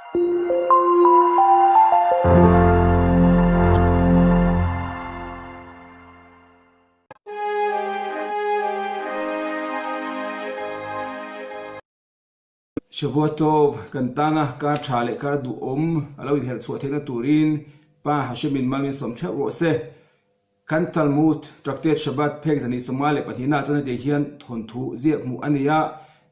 Shavua Tov, kan tana kar tha leh kar duhawm a lo inherh chhuah theihna turin Pa Hashemin mal min sawm theuh rawh se. Kan Talmud, Tractate Shabbat, phek zahnih sawmnga leh pahnihna ah chuan hetiang hian thawnthu ziak hmuh a ni a,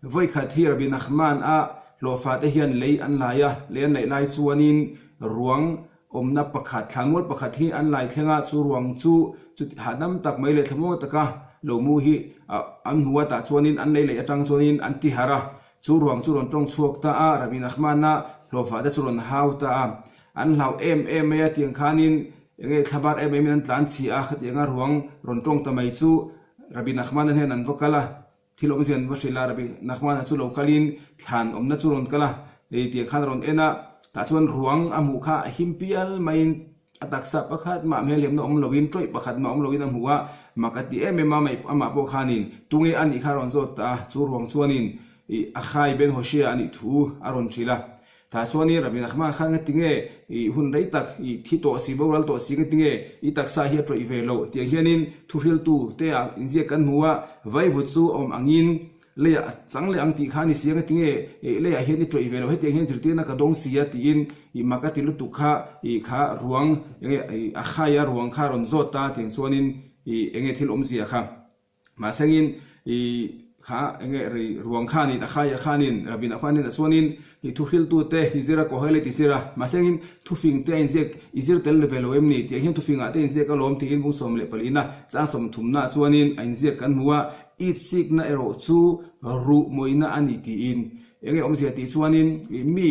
vawikhat hi Rabbi Nachman a hlawhfa te hian lei an lai a, lei an laih lai chuanin ruang awmna pakhat, thlanmual pakhat hi an lai thleng a, chu ruang chu chuti hahdam tak mai leh thlamuang taka lo mu hi an hmu a, tah chuanin an lei laih atang chuanin an ti harh a, chu ruang chu rawn tawng chhuak ta a, Rabbi Nachman-a hlawhfa te chu rawn hau ta a, an hlau em em mai a, tiang khanin enge thlabar em emin an tlan chhi a, khatianga ruang rawn tawng ta mai chu Rabbi Nachman-a hnen an va kal a. Thil awmzia an va hrilh a, Rabbi Nachman-a chu lo kalin thlan awmna chu rawn kal a, ei tiang khan a rawn en a, tah chuan ruang a hmuh kha a him pial maiin a taksa pakhat mah hmelhemna awm loin tawih pakhat mah awm loin a hmu a, mak a ti em em a, amah pawh khanin tunge a nih kha a rawn zawt ta a, chu ruang chuanin Achai Ben Hoshea a nih thu a rawn hrilh a. Tah chuanin Rabbi Nachman khan nga tinge i hun rei tak i thi tawh si, boral tawh si nga tinge i taksa hi a tawih ve loh tiang hianin thuhriltu te ah inziak kan hmu a, vaivut chu a awm angin leiah a chang leh ang tih kha a ni si a, nga tinge leiah hian i tawih ve loh hetiang hian zirtirna ka dawng si a tiin i mak a ti lutuk kha i kha ruang enge a khai a ruang kha a rawn zawt ta tiang chuanin i enge thil awmzia kha. Mahsengin i kha enge ri ruang khanin a khai a khanin Rabin a khanin a chuanin i thuhriltu te i zir a Kohelet i zir a mahsengin thufing te a inziak i zir tel ve lo em ni tih ang hian thufing ah te inziak alawm tiin bung 14 na chang 30 ah chuanin a inziak kan hmu a itsikna erawh chu ruh mawina a ni tiin enge awmzia tih chuanin mi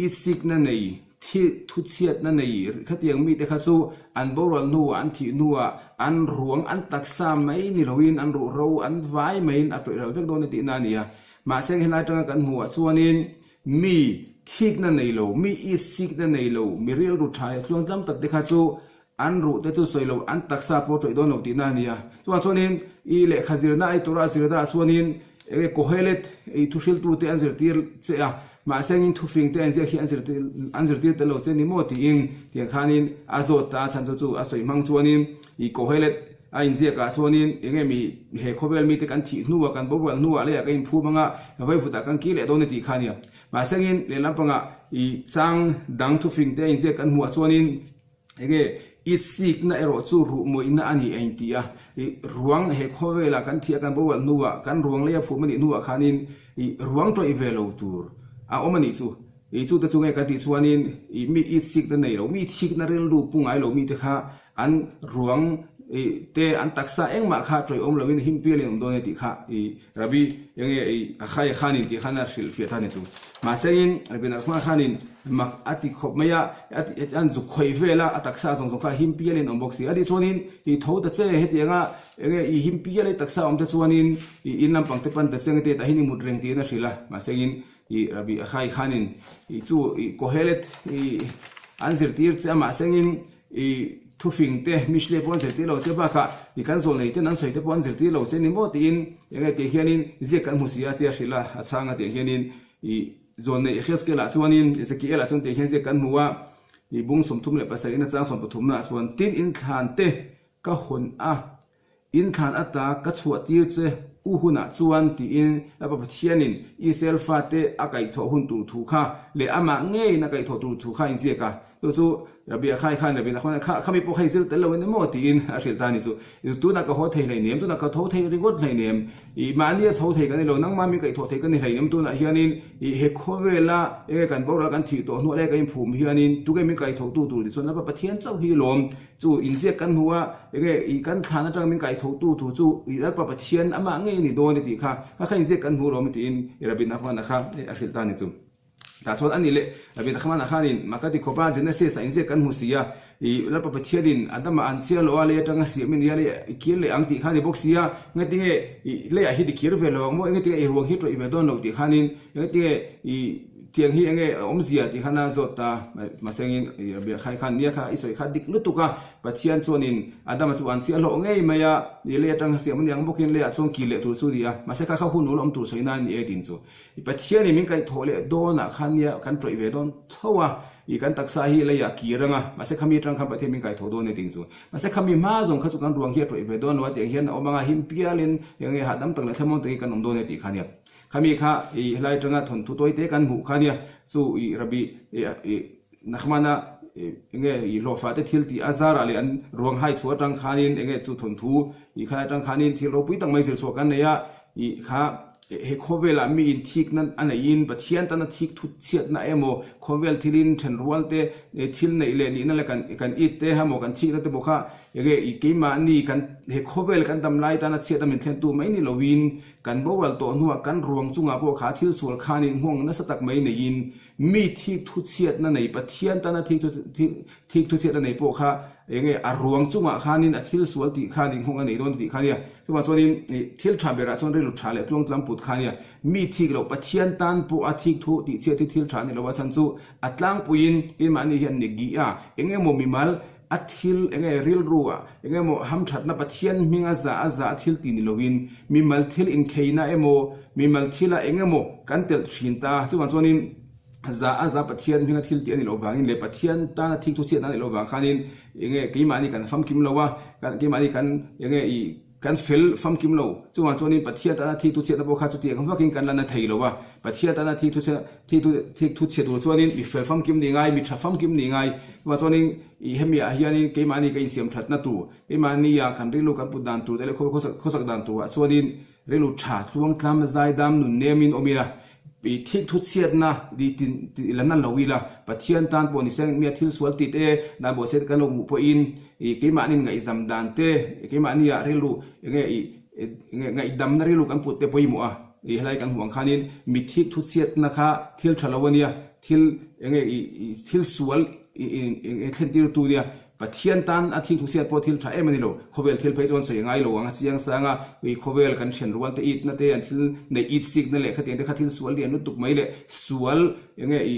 Itsikna nei, thi thuchhiatna nei khatiang mite kha chu an boral hnuah, an thih hnuah an ruang, an taksa mai ni loin an ruhro an vai maiin a tawih ral vek dawn a tihna a ni a. Mahse helai atanga kan hmuhah chuanin mi thikna nei lo, mi itsikna nei lo, mi rilru tha leh tluangtlam tak te kha chu An ruh te chu sawi lo, an taksa pawh tawih dawn lo tihna a ni a. Chuvang chuanin i lehkha zirna ai tura zirna ah chuanin enge Kohelet i thuhriltu te an zirtir che a, mahse engin thufing te an ziak hi an zirtir an zirtir tel lo che ni maw tiin tiang khanin a zawt ta a chhan chu chu a sawi hmang chuanin i Kohelet a inziak ah chuanin enge mi he khawvel mite kan thih hnuah kan borual hnuah leiah kan inphum anga vaivutah kan kir leh dawn a tih kha a nia. Mahse engin lehlam pangah i chang dang thufing te a inziak kan hmuh ah chuanin Enge i sikna erawh chu ruh mawihna a ni a inti a, i ruang he khawvela kan thih a kan boral hnuah kan ruang leia phum a nih hnuah khanin i ruang tawih ve lo tur a awm a nih chu. I chute chu nge kan tih chuanin i mi i sikna nei lo, mi thikna rilru pu ngai lo mite kha an ruang i te an taksa engmah kha tawih awm loin him pialin awm dawn e tih kha i Rabbi enge i a khai a khanin tih khan a hrilhfiah ta a ni chu. Mahsengin Rabbi Nachman khanin mak a ti khawp mai a, a ti an zuk khawih vel a, a taksa zawng zawng kha him pialin awm bawk si. A tih chuanin i tho ta che hetianga enge i him pial i taksa awm te chuanin i in lampang te pan ta che nge te tah hian i mut reng tiin a hrilh a. Mahsengin i Rabbi a khai khanin i chu i Kohelet i an zirtir che a mahsengin I thufing te Mishle pawh an zirtir lo che bakah i kan zawl nei ten an sawi te pawh an zirtir lo che ni maw tiin enge tih hianin ziak kan hmu si a tia hrilh a, a chhang a tih hianin i zawl nei Ezekiel ah chuanin Ezekiel ah chuan tih hian ziak kan hmu a, i bung 37 in a chang 13 ah chuan tin inthlan te ka hawn a. Inthlan ata ka chhuah tir che u hunah chuan tiin Lapa Pathianin Israel fate a kaihthawh hun tur thu kha leh amah ngeiin a kaihthawh tur thu kha a inziak a. Chu chu Rabbi Akhai khan Rabbi Nachman kha khami pawh kha i zir tel lo emaw tiin a hrilh ta a ni chu. Tunah ka haw thei hleinem, tunah ka tho thei ringawt hleinem, i mahni a tho thei kan ni lo, nangmah min kaihthawh thei ka ni hleinem, tunah hianin i he khawvela enge kan boral kan thih tawh hnuah leh kan inphum hianin tunge min kaihthawhtu tur ti chuan Lapa Pathian chauh hi lawm. Chu inziak kan hmu a, enge i kan thlan atanga min kaihthawhtu thu chu i Lalpa Pathian amah ngei a ni dawn i tih kha, kha kha inziak kan hmu lawm tiin i Rabbi Nachman-a kha a hrilh ta a ni chu. Tah chuan a ni leh Rabbi Nachman-a khanin mah ka ti khawp a, Genesis ah inziak kan hmu si a, i Lalpa Pathianin Adama an chhiar loh a, lei atanga siam i nia lei i kir leh ang tih kha a ni bawk si a, engatinge i leiah hi ti kir ve lo ang maw, engatinge i ruang hi tawih ve dawn lo tih khanin engatinge i. Tiang hi enge a awmzia tih khan a zawt ta mahsengin Rabbi Akhai khan nia kha i sawi kha dik lutuk a, Pathian chuanin Adama chu an chiah hlawh ngei mai a, i lei atang siam aniang bawkin leiah chuan kir leh tur chu ni a, mahse kha kha hun ul awm tur sawi nan ni e tin chu. I Pathianin min kaihthawh leh dawnah khan nia kan tawih ve dawn tho a, i kan taksa hi leiah kir anga, mahse khami atang khan Pathian min kaihthawh dawn e tin chu. Mahse khami hma zawng kha chu kan ruang hi a tawih ve dawn lo a, tiang hian a awm anga him pialin enge hahdam tak leh thlamuang takin kan awm dawn e tih kha nia. Khami kha i helai atanga thawnthu tawi te kan hmuh kha nia, chu i Rabbi i Nachmana enge i hlawhfa te thil tih a zarah leh an ruang hai chhuah atang khanin enge chu thawnthu i khalai atang khanin thil ropui tak mai zir chhuah kan nei a, i kha he khawvelah mi in thikna a neihin Pathian tana thik thut chhiatna emaw khawvel thilin thenrual te thil neih leh nihna leh kan kan it te emaw kan thikna te pawh kha enge i keimahni kan he khawvel kan dam lai tana chhiatna min thlentu mai ni loin Kan boral tawh hnuah kan ruang chungah pawh kha thil sual khanin nghawng nasa tak mai neiin mi thik thu chhiatna nei Pathian tana thik thik thu chhiatna nei pawh kha enge a ruang chungah khanin a thil sual tih khanin nghawng a nei dawn tih kha nia. Chuvang chuanin thil tha berah chuan rilru tha leh tluangtlam put kha nia. Mi thik loh Pathian tan pawh a thik thu tih chhiat hi thil tha a ni lo a chhan chu a tlangpuiin keimahni hian ni gih a engemaw mimal A thil eng nge rilru ah eng emaw hamthatna Pathian hming a zah a zah a thil ti ni loin mimal thil inkheina emaw mimal thila eng emaw kan telh thin ta. Chuvang chuanin zah a zah Pathian hming a thil tih a ni loh vangin leh Pathian tana thik thu chhiatna a nih loh vang khanin eng nge keimahni kan famkim lo a, keimahni kan eng nge ih Kan fel famkim lo. Chuvang chuanin Pathian tana thik thu chhiatna pawh kha chutiang vakin kan la na thei lo a. Pathian tana thik thu chhiat thik thu thik thu chhiat tur chuanin mi fel famkim nih ngai, mi tha famkim nih ngai. Chuvang chuanin ih hemi ah hianin keimahni ka insiam thatna tur, keimahni ah kan rilru kan put dan tur te leh khawvel khawsak khawsak dan turah chuanin rilru tha tluangtlam zaidam nun nemin awm ila. I thik thu chhiatna i tin tih la na lo ila, Pathian tan pawh ni seng mia thil sual tih te dan bawh se kan lo hmuh pawhin i keimahni ngaihzam dan te, keimahni ah rilru enge i enge ngaihdamna rilru kan put te pawimawh a, i helai kan hmuh ang khanin mi thik thu chhiatna kha thil tha lo ania, thil enge i thil sual i enge thlen tirtu ania. Pathian tan a thing thuchhiat pawh thil tha em a ni lo. Khawvel thil phei chuan sawi ngai lo ang a chiang sang a, ui khawvel kan thian rual te itna te an thil neih it sikna leh khatiang te kha thil sual lian lutuk mai leh sual enge i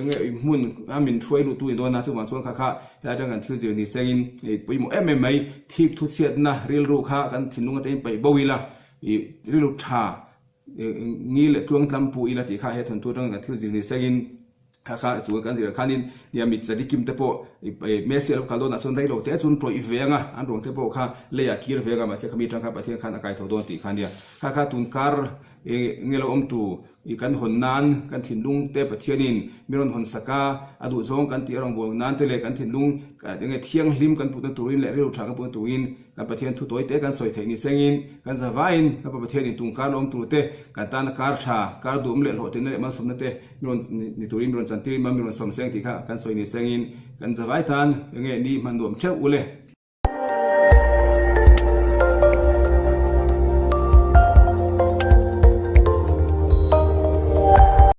enge i hmun a min hruai luh tu ni dawn a, chuvang chuan kha kha helai atang kan thil zir ni sengin i pawimawh em em mai. Thik thuchhiatna rilru kha kan thinlung atangin paih bo ila i rilru tha ngi leh tluangtlam pu ila tih kha he thawnthu atangin kan thil zir ni sengin Kha kha chu kan zirah khanin nia mit chali kim te pawh Messi a lo kal dawnah chuan reilo te chuan tawih ve anga an ruang te pawh kha leiah kir ve anga mahse khami atang khan Pathian khan a kai tho dawn tih kha nia. Kha kha tun kar nge lo awm tu kan hawn nan kan thinlung te Pathianin mi rawn hawn sak a, a duh zawng kan tih a rawn buai nan te leh kan thinlung enge thianghlim kan putna turin leh rilru tha kan putna turin kan Pathian thu tawi te kan sawi theih ni sengin kan zavaiin Lapa Pathianin tun kar lo awm tur te kan tana kar tha kar duhawm leh hlawhtlinna leh malsawmna te Mi rawn ni turin mi rawn chantir in mi rawn sawm seng tih kha kan sawi ni sengin kan zavai tan enge ni hman nuam theuh ule.